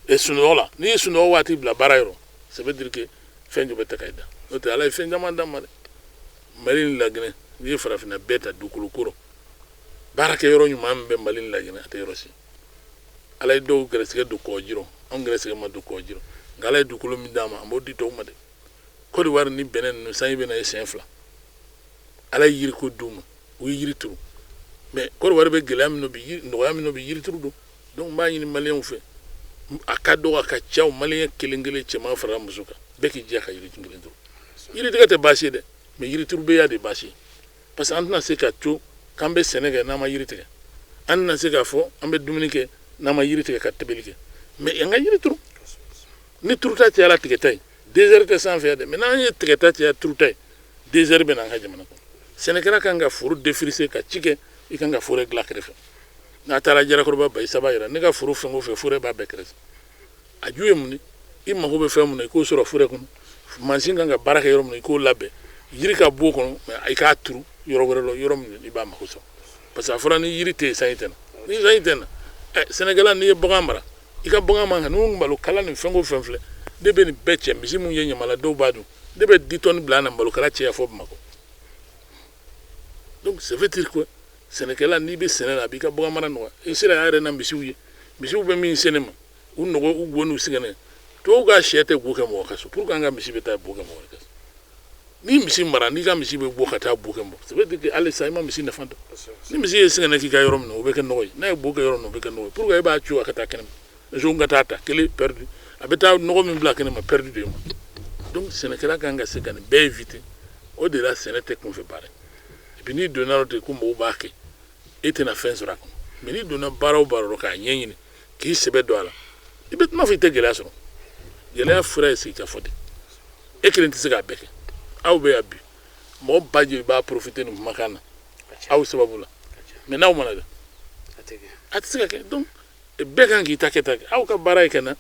e sunɔgɔ la, n'i ye sunɔgɔ waati bila baara yɔrɔ, ça veut dire que fɛn jɔ bɛ ta ka i da. N'o tɛ, Ala ye fɛn caman d'an ma dɛ. Mali ni Laginɛ, n'i ye farafinna bɛɛ ta dugukolo ko rɔ, baara kɛ yɔrɔ ɲuman min bɛ Mali ni Laginɛ, a tɛ yɔrɔ si. Ala ye dɔw gɛrɛsɛgɛ don kɔgɔji rɔ, anw gɛrɛsɛgɛ ma don kɔgɔji rɔ. Nka Ala ye dugukolo min d'an ma, an b'o di tɔw ma dɛ. Côte d'Ivoire ni Benin ninnu, sanji bɛ na ye siɲɛ fila. Ala ye yiriko d'u ma, u ye yiri turu. Mais Côte d'Ivoire bɛ gɛlɛya min bi, nɔgɔya min bi, yiri turu don. Donc n b'a ɲini maliyɛnw fɛ, a ka dɔgɔ, a ka ca, maliyɛn kelen kelen, cɛman fara muso kan, bɛɛ k'i jija ka yiri kelen turu. Yiri tigɛ tɛ baasi ye dɛ, mais yiri turubeya de baasi ye, parce que an tɛna se ka to k'an bɛ sɛnɛ kɛ n'an ma yiri tigɛ. An tɛna se k'a fɔ an bɛ dumuni kɛ n'an ma yiri tigɛ ka tobili kɛ. Mais an ka yiri turu. Ni turuta cayara, tigɛta ye, désert tɛ sanfɛ dɛ. Mais n'an ye tigɛta caya, turuta ye, désert bɛ na an ka jamana kɔnɔ. Sɛnɛkɛla kan ka foro défricher ka ci kɛ, i kan ka forêt dilan kɛrɛfɛ. N'a taara Jarakɔrɔba bayi saba yɛrɛ, ne ka foro fɛn o fɛn, forêt b'a bɛɛ kɛrɛfɛ. A ju ye mun ye? I mago bɛ fɛn mun na, i k'o sɔrɔ forêt kɔnɔ. Mansin kan ka baara kɛ yɔrɔ min na, i k'o labɛn. Yiri ka bɔ o kɔnɔ, mais i k'a turu yɔrɔ wɛrɛ la, yɔrɔ min i b'a mako sɔrɔ. Parce que a fɔra ni yiri tɛ yen, sanji tɛ na. Ni sanji tɛ na, ɛ, sɛnɛkɛla, n'i ye bagan mara, i ka bagan man kan n'u malo kala ni fɛn o fɛn filɛ, ne bɛ nin bɛɛ cɛ. Misi mun ye ɲamala, dɔw b'a dun. Ne bɛ 10 tonnes bila na malokala cɛya fɔ Bamakɔ. Donc ça veut dire quoi? Sɛnɛkɛla, n'i bɛ sɛnɛ la, a b'i ka bagan mara nɔgɔya. I sera yɛrɛ na misiw ye, misiw bɛ min se ne ma, u nɔgɔ, u go n'u sɛgɛnɛ. Tubabu ka sɛ tɛ bo kɛ mɔgɔ ka so. Pour que an ka misi bɛ taa bo kɛ mɔgɔ ka so, ni misi mara, n'i ka misi bɛ bɔ ka taa bo kɛ mɔgɔ, ça veut dire que hali sisan i ma misi nafa dɔn. Ni misi ye sɛgɛnɛ k'i ka yɔrɔ min na, o bɛ kɛ nɔgɔ ye. N'a ye bo kɛ yɔrɔ min na, o bɛ kɛ nɔgɔ ye. Pour que e b'a cu a ka taa kɛnɛma, zon ka taa ta kelen perdu, a bɛ taa nɔgɔ min bila kɛnɛma, perdu de ye ma. Donc sɛnɛkɛla kan ka se ka nin bɛɛ éviter. O de la sɛnɛ tɛ kunfɛ baara ye. Et puis n'i donna ten ko mɔgɔw b'a kɛ, E tɛna fɛn sɔrɔ a kɔnɔ. Mais n'i donna baara o baara rɔ k'a ɲɛɲini, k'i sɛbɛ don a la, i bɛ tuma fɔ i tɛ gɛlɛya sɔrɔ. Gɛlɛya fura ye sigikafɔ de. E kelen tɛ se k'a bɛɛ kɛ. Aw bɛ yan bi, mɔgɔ ba joli b'a profiter nin kumakan na aw sababu la? Mais n'aw ma na dɛ, a tɛ se ka kɛ. Donc bɛɛ kan k'i ta kɛ ta kɛ. Aw ka baara ye ka na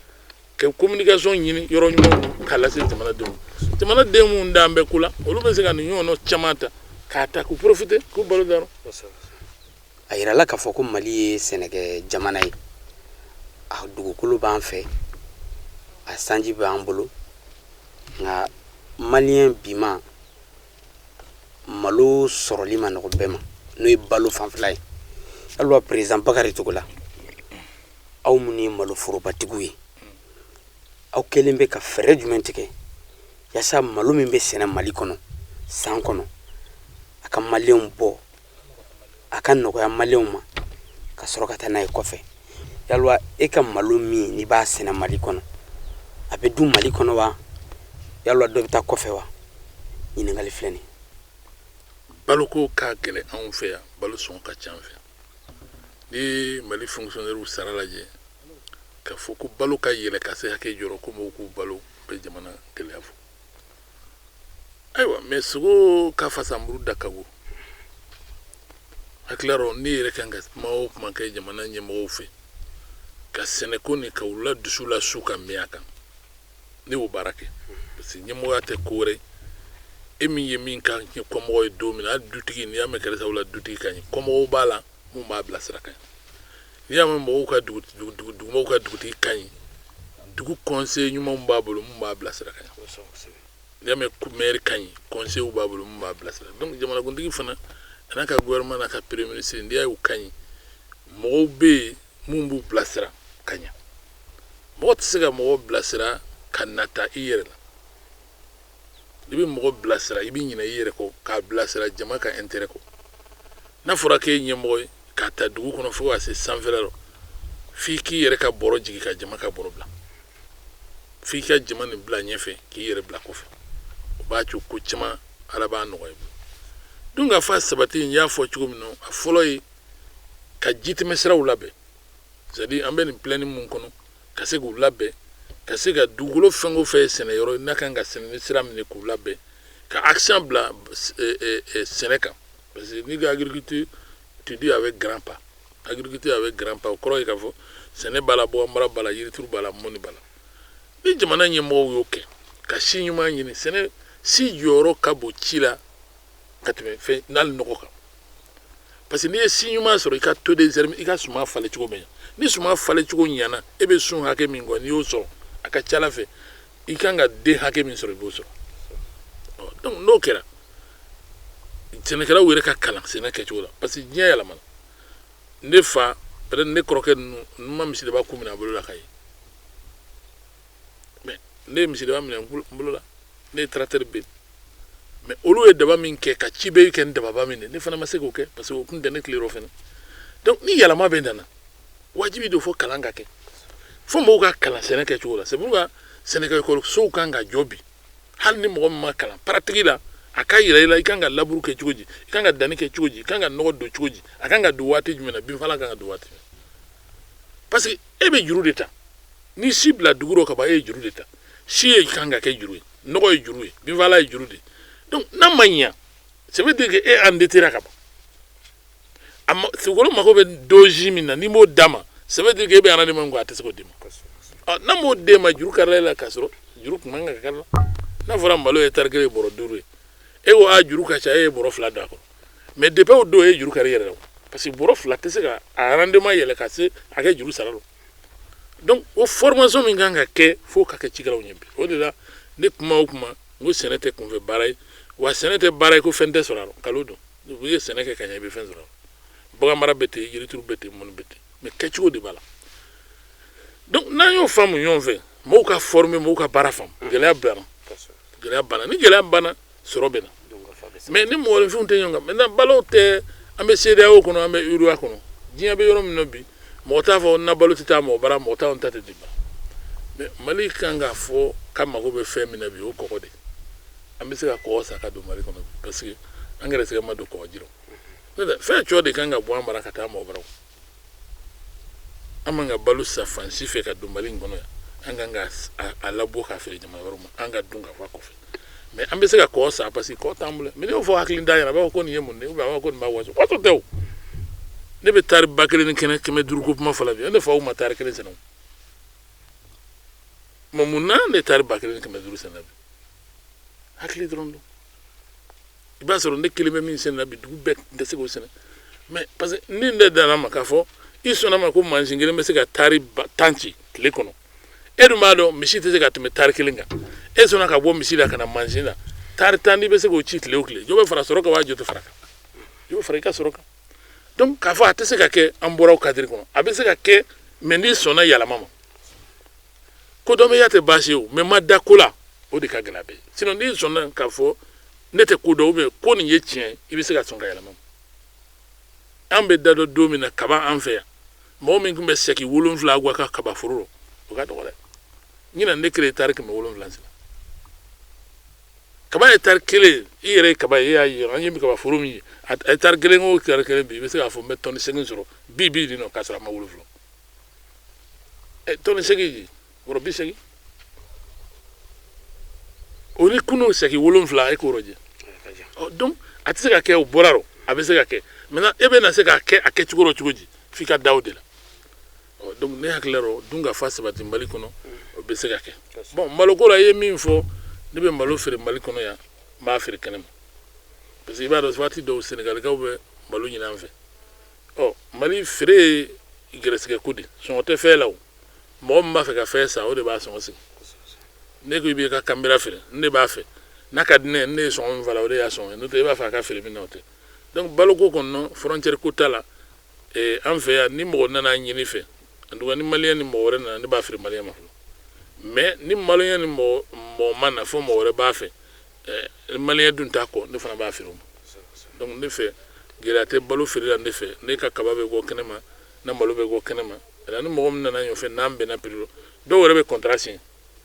ka communication ɲini yɔrɔ ɲumanw k'a lase jamanadenw ma. Jamanaden minnu d'an bɛɛ ko la, olu bɛ se ka nin ɲɔgɔnna caman ta k'a ta k'u profiter k'u balo dɔrɔn. A yirala k'a fɔ ko Mali ye sɛnɛkɛ jamana ye. A dugukolo b'an fɛ, a sanji b'an bolo, nka maliyɛn bima malo sɔrɔli ma nɔgɔ bɛɛ ma, n'o ye balo fanfɛla ye. Ayiwa, président Bakari Togola, aw minnu ye malo forobatigiw ye, aw kɛlen bɛ ka fɛɛrɛ jumɛn tigɛ yaasa malo min bɛ sɛnɛ Mali kɔnɔ san kɔnɔ, a ka maliyɛnw bɔ, a ka nɔgɔya maliyɛnw ma ka sɔrɔ ka taa n'a ye kɔfɛ? Yalwa e ka malo min n'i b'a sɛnɛ Mali kɔnɔ, a bɛ dun Mali kɔnɔ wa, yalwa dɔ bɛ taa kɔfɛ wa? Ɲininkali filɛ nin. Baloko ka gɛlɛn anw fɛ yan, balo sɔngɔ ka ca an fɛ yan. Ni Mali fonctionnaires sara lajɛ, ka fɔ ko balo ka yɛlɛ ka se hakɛ jɔrɔ ko mɔgɔw k'u balo bɛ jamana gɛlɛya fɔ. Ayiwa, mais sogo ka fasanburu da ka go. Hakili rɔ, ne yɛrɛ kan ka kuma o kuma kɛ jamana ɲɛmɔgɔw fɛ ka sɛnɛko ni ka u la dusu la su ka mɛn a kan, ne y'o baara kɛ, parce que ɲɛmɔgɔya tɛ ko wɛrɛ. E min ye min ka ɲɛ kɔmɔgɔ ye don min na, hali dutigi, n'i y'a mɛn karisa la dutigi ka ɲi, kɔmɔgɔw b'a la mun b'a bilasira ka ɲi. N'i y'a mɛn mɔgɔw ka dugu dugumɔgɔw ka dugutigi ka ɲi, dugu conseiller ɲumanw b'a bolo mun b'a bilasira ka ɲi. N'i y'a mɛn maire ka ɲi, conseillers b'a bolo mun b'a bilasira. Donc jamanakuntigi fana a n'a ka gouvernement n'a ka premier ministre, n'i y'a ye u ka ɲi, mɔgɔw bɛ yen mun b'u bilasira ka ɲɛ. Mɔgɔ tɛ se ka mɔgɔ bilasira ka nata i yɛrɛ la. I bɛ mɔgɔ bilasira, i bɛ ɲinɛ i yɛrɛ kɔ k'a bilasira jama ka intérêt kɔ. N'a fɔra k'e ye ɲɛmɔgɔ ye k'a ta dugu kɔnɔ fo ka se sanfɛla la, f'i k'i yɛrɛ ka bɔrɔ jigin ka jama ka bɔrɔ bila, f'i ka jama nin bila ɲɛfɛ k'i yɛrɛ bila kɔfɛ. O b'a to ko caman Ala b'a nɔgɔya i bolo. Dun ka fa sabati, n y'a fɔ cogo min na, a fɔlɔ ye ka jitɛmɛsiraw labɛn, c'est à dire an bɛ nin plaine mun kɔnɔ, ka se k'u labɛn, ka se ka dugukolo fɛn o fɛn ye sɛnɛyɔrɔ ye n'a kan ka sɛnɛ ni sira min ye, k'u labɛn, ka accent bila sɛnɛ kan. Parce que n'i ko agriculture, tu dis avec grand pas. Agriculture avec grand pas, o kɔrɔ ye k'a fɔ sɛnɛ b'a la, baganmara b'a la, yirituru b'a la, mɔni b'a la. Ni jamana ɲɛmɔgɔw y'o kɛ ka si ɲuman ɲini, sɛnɛ si jɔyɔrɔ ka bon ci la ka tɛmɛ fɛn n'ale nɔgɔ kan, parce que n'i ye si ɲuman sɔrɔ, i ka taux de germe, i ka suman falen cogo bɛ ɲɛ. Ni suman falen cogo ɲɛna, e bɛ sun hakɛ min kɔ, n'i y'o sɔrɔ, a ka ca ala fɛ i kan ka den hakɛ min sɔrɔ, i b'o sɔrɔ. Donc n'o kɛra, sɛnɛkɛlaw yɛrɛ ka kalan sɛnɛ kɛcogo la, parce que diɲɛ yɛlɛmana. Ne fa, peut-être ne kɔrɔkɛ ninnu, n ma misidaba kun minɛ a bolo la ka ye, mais ne ye misidaba minɛ n bolo la, ne ye tracteur bɛ, mais olu ye daba min kɛ ka ci bɛ kɛ ni dababa min ye, ne fana ma se k'o kɛ, parce que o kun tɛ ne tile rɔ fɛnɛ. Donc ni yɛlɛma bɛ nana, wajibi don fo kalan ka kɛ, fo mɔgɔw ka kalan sɛnɛ kɛcogo la. C'est pourquoi sɛnɛkɛkɔlisow kan ka jɔ bi. Hali ni mɔgɔ min ma kalan pratique la, a ka yira i la i kan ka labour kɛ cogo di, i kan ka danni kɛ cogo di, i kan ka nɔgɔ don cogo di, a kan ka don waati jumɛn na, binfagalan kan ka don waati jumɛn. Parce que e bɛ juru de ta. Ni si bila dugu rɔ ka ban, e ye juru de ta. Si ye kan ka kɛ juru ye, nɔgɔ ye juru ye, binfagalan ye juru de ye. Donc n'a ma ɲa, ça veut dire que e endetté ka ban. A ma dugukolo mako bɛ dose min na, n'i m'o d'a ma, ça veut dire que e bɛ rendement min kɔ, a tɛ se k'o d'i ma. Ɔ, n'a m'o d'e ma, juru karila e la, k'a sɔrɔ juru kun man kan ka kari la. N'a fɔra malo hectare kelen ye bɔrɔ 5 ye, e ko a juru ka ca, e ye bɔrɔ 2 don a kɔrɔ, mais depuis o don e ye juru kari i yɛrɛ la, parce que bɔrɔ 2 tɛ se ka a rendement yɛlɛ ka se a kɛ juru sara la. Donc o formation min kan ka kɛ, f'o ka kɛ cikɛlaw ɲɛ bi. O de la ne kuma o kuma n ko sɛnɛ tɛ kunfɛ baara ye, wa sɛnɛ tɛ baara ye ko fɛn tɛ sɔrɔ a rɔ. Kalo don, n'i ye sɛnɛ kɛ ka ɲɛ, i bɛ fɛn sɔrɔ a rɔ. Bagan mara bɛ ten, yirituru bɛ ten, mɔni bɛ ten, mais kɛcogo de b'a la. Donc n'an y'o faamu ɲɔgɔn fɛ, mɔgɔw ka former, mɔgɔw ka baara faamu, gɛlɛya banna, gɛlɛya banna. Ni gɛlɛya banna, sɔrɔ bɛ na. Mais ni mɔgɔninfinw tɛ ɲɔgɔn kan, maintenant balo tɛ, an bɛ CEDEAO kɔnɔ, an bɛ URUA kɔnɔ, diɲɛ bɛ yɔrɔ min na bi, mɔgɔ t'a fɔ n na balo tɛ taa mɔgɔ bara, mɔgɔ t'anw ta tɛ di ma. Mais Mali kan k'a fɔ k'a mago bɛ fɛn min na bi, o kɔgɔ de. An bɛ se ka kɔgɔ san ka don Mali kɔnɔ bi, parce que an gɛrɛsɛgɛ ma don kɔgɔji rɔ. N'o tɛ fɛn cɔ de kan ka bɔ an bara ka taa mɔgɔ bara. An man ka balo san fan si fɛ ka don Mali in kɔnɔ yan. An kan ka a labɔ k'a feere jamana wɛrɛw ma, an ka dun ka fa kɔfɛ. Mais an bɛ se ka kɔɔ san parce que kɔɔ t'an bolo. Mais n'i y'o fɔ hakili da ɲɛna, a b'a fɔ ko nin ye mun de ye, ou bien a b'a fɔ ko nin b'a waso. Waso tɛ o. Ne bɛ tari 1500 ko kuma fɔ la bi, ne faw ma tari kelen sɛnɛ o. Mais mun na ne tari 1500 sɛnɛ bi? Hakili dɔrɔn don. I b'a sɔrɔ ne kelen bɛ min sɛnɛ bi, dugu bɛɛ tɛ se k'o sɛnɛ. Mais parce que ni ne danna ma k'a fɔ i sɔnna ma ko mansin kelen bɛ se ka tari 10 ci tile kɔnɔ, e dun b'a dɔn misi tɛ se ka tɛmɛ tari kelen kan. E sɔnna ka bɔ misi la ka na mansin la, tari 10 n'i bɛ se k'o ci tile o tile, jɔ bɛ fara sɔrɔ kan wa jɔ tɛ fara kan? Jɔ bɛ fara i ka sɔrɔ kan. Donc k'a fɔ a tɛ se ka kɛ, an bɔra o cadre kɔnɔ. A bɛ se ka kɛ, mais n'i sɔnna yɛlɛma ma. Kodɔnbɛya tɛ baasi ye o, mais ma da ko la, o de ka gɛlɛn a bɛɛ. Sinon n'i sɔnna k'a fɔ ne tɛ ko dɔn ou bien ko nin ye tiɲɛ, i bɛ se ka sɔn ka yɛlɛma. An bɛ da dɔ don min na kaba an fɛ yan, mɔgɔ min tun bɛ sɛki 7 gwa ka kaba foro rɔ, o ka dɔgɔ dɛ. Ɲinan ne kelen ye tari 700 sɛnɛ. Kaba ye tari kelen, i yɛrɛ ye kaba ye, e y'a ye an ye kaba foro min ye, a ye tari kelen o tari kelen bi, i bɛ se k'a fɔ n bɛ tɔni 8 sɔrɔ bi bi nin nɔ k'a sɔrɔ a ma wolo fɔlɔ. Ɛ tɔni 8 bɔrɔ 80, o ni kunun sɛki 7, e k'o rɔjɛ. Ɔ donc a tɛ se ka kɛ, o bɔra rɔ, a bɛ se ka kɛ. Maintenant e bɛ na se k'a kɛ a kɛcogo rɔ cogo di? F'i ka da o de la. Ɔ donc ne hakili la rɔ, dun ka fa sabati Mali kɔnɔ, o bɛ se ka kɛ. Bon, maloko la, i ye min fɔ, ne bɛ malo feere Mali kɔnɔ yan, n b'a feere kɛnɛma, parce que i b'a dɔn waati dɔw Senegalikaw bɛ malo ɲini an fɛ. Ɔ Mali feere ye gɛrɛsɛgɛ ko de, sɔngɔ tɛ fɛn la o. Mɔgɔ min b'a fɛ ka fɛn san, o de b'a sɔngɔ sigi. Ne ko i b'i ka kanbera feere, ne b'a fɛ n'a ka di ne ye, ne ye sɔngɔ min fɔ a la, o de y'a sɔngɔ ye. N'o tɛ e b'a fɛ a ka feere min na, o tɛ. Donc baloko kɔni, frontière ko t'a la. An fɛ yan, ni mɔgɔ nana ɲini fɛ, en tout cas ni maliyɛn ni mɔgɔ wɛrɛ nana, ne b'a feere maliyɛn ma fɔlɔ. Mais ni maliyɛn ni mɔgɔ mɔgɔ ma na fo mɔgɔ wɛrɛ b'a fɛ, maliyɛn dun t'a kɔ, ne fana b'a feere o ma. Donc ne fɛ, gɛlɛya tɛ balo feere la ne fɛ. Ne ka kaba bɛ bɔ kɛnɛma, na malo bɛ bɔ kɛnɛma. Ni mɔgɔ min nana ɲɔfɛ, n'an bɛnna prix rɔ, dɔw yɛrɛ bɛ contrat signé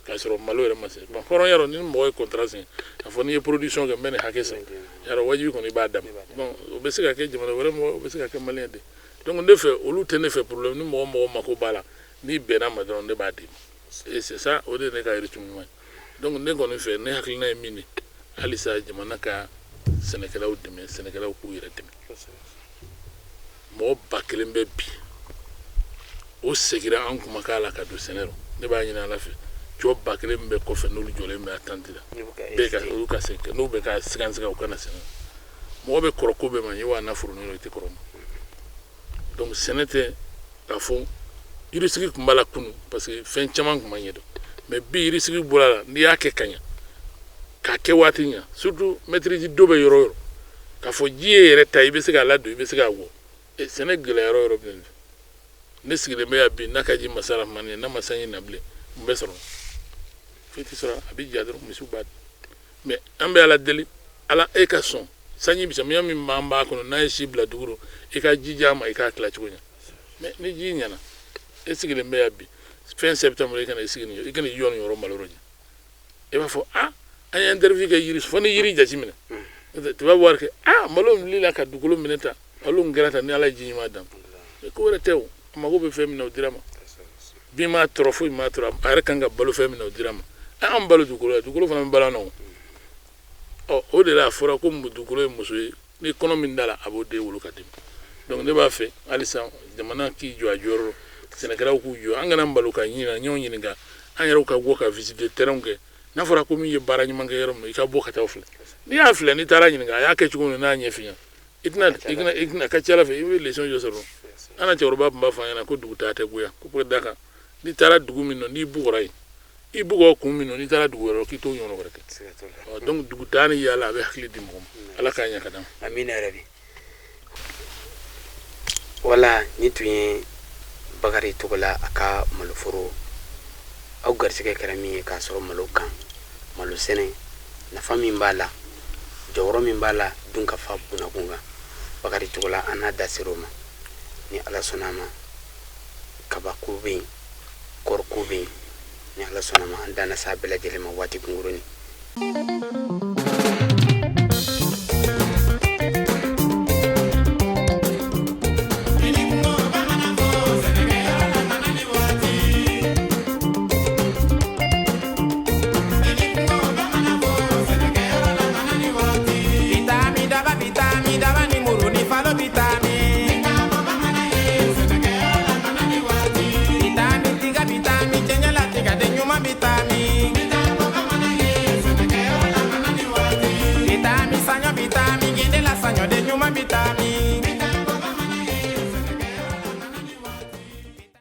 k'a sɔrɔ malo yɛrɛ ma se. Bon, hɔrɔnya rɔ, ni mɔgɔ ye contrat signé k'a fɔ n'i ye production kɛ, n bɛ nin hakɛ san, yarɔ wajibi kɔni i b'a d'a ma. Bon, o bɛ se ka kɛ jamana wɛrɛ mɔgɔ, o bɛ se ka kɛ maliyɛn de. Donc ne fɛ, olu tɛ ne fɛ problème. Ni mɔgɔ mɔgɔ mako b'a la, n'i bɛnna ma dɔrɔn, ne b'a d'i ma. Et c'est ça, o de ye ne ka rythme ɲuman ye. Donc ne kɔni fɛ, ne hakilina ye min ye, halisa jamana ka sɛnɛkɛlaw dɛmɛ, sɛnɛkɛlaw k'u yɛrɛ dɛmɛ. Mɔgɔ 1000 bɛ bi, o segira an kumakan la ka don sɛnɛ rɔ. Ne b'a ɲini Ala fɛ, cɔ 1000 min bɛ kɔfɛ, n'olu jɔlen bɛ attente la, bɛɛ ka olu ka se, n'u bɛ ka sigan sigan, u kana sɛnɛ. Mɔgɔ bɛ kɔrɔ ko bɛɛ ma, i wa na foro i tɛ kɔrɔ ma. Donc sɛnɛ tɛ k'a fɔ yirisigi tun b'a la kunun, parce que fɛn caman tun ma ɲɛdɔn. Mais bi yirisigi bɔra la, n'i y'a kɛ ka ɲa, k'a kɛ waati ɲa, surtout maîtrise dɔ bɛ yɔrɔ o yɔrɔ, k'a fɔ ji ye yɛrɛ ta, i bɛ se k'a ladon, i bɛ se k'a wɔ. Sɛnɛ gɛlɛya yɔrɔ yɔrɔ bɛ ne sigilen bɛ yan bi, n'a ka ji masa Rahmani ye, n'a ma sanji na bilen, mun bɛ sɔrɔ? Foyi tɛ sɔrɔ, a bɛ ja dɔrɔn, misiw b'a dun. Mais an bɛ Ala deli, Ala e ka sɔn sanji samiya min b'an b'a kɔnɔ, n'a ye si bila dugu rɔ, i ka ji di a ma, i k'a tila cogo ɲɛ. Mais ni ji ɲɛna, e sigilen bɛ yan bi, fin septembre, i kana i sigi nin, i kana i jɔ nin yɔrɔ malo rɔ. I b'a fɔ ah, an ye interview kɛ yiri fo ni yiri jateminɛ, tu vas voir que ah, malo wulila ka dugukolo minɛ tan, malo min kɛra tan, ni Ala ye ji ɲuman d'an ma. Ko wɛrɛ tɛ o, a mago bɛ fɛn min na, o dira ma. Bin m'a tɔɔrɔ, foyi m'a tɔɔrɔ, a yɛrɛ kan ka balo fɛn min na, o dira ma. An balo dugukolo la, dugukolo fana bɛ balo an na o. Ɔ o de la a fɔra ko dugukolo ye muso ye, ni kɔnɔ min da la, a b'o den wolo ka d'i ma. Donc ne b'a fɛ halisa jamana k'i jɔ a jɔyɔrɔ, sɛnɛkɛlaw k'u jɔ, an kana malo ka ɲina ɲɔgɔn ɲininka, an yɛrɛw ka bɔ ka visiter terrain kɛ. N'a fɔra ko min ye baara ɲuman kɛ yɔrɔ min, i ka bɔ ka taa o filɛ. N'i y'a filɛ, n'i taara ɲininka a y'a kɛ cogo min, n'a ɲɛf'i ɲɛna, i tɛna ka ca Ala fɛ, i bɛ leçon jɔ sɔrɔ. An ka cɛkɔrɔba tun b'a fɔ an ɲɛna ko dugu taa tɛ goya, ko da kan n'i taara dugu min na, n'i bugɔra yen, i bugɔ kun min na, n'i taara dugu wɛrɛ, k'i t'o ɲɔgɔn wɛrɛ kɛ. Donc dugu taa ni yaala, a bɛ hakili di mɔgɔ ma. Ala k'a ɲɛ ka d'an ma. Amina yarabi. Wala nin tun ye Bakari Togola a ka maloforo. Aw garisɛgɛ kɛra min ye k'a sɔrɔ malo kan, malo sɛnɛ nafa min b'a la, jɔyɔrɔ min b'a la dun ka fa bunakun kan, Bakari Togola an n'a da ser'o ma. Ni Ala sɔnna a ma, kabako bɛ yen, kɔɔriko bɛ yen, ni Ala sɔnna a ma, an danna s'a bɛɛ lajɛlen ma waati kunkurunin.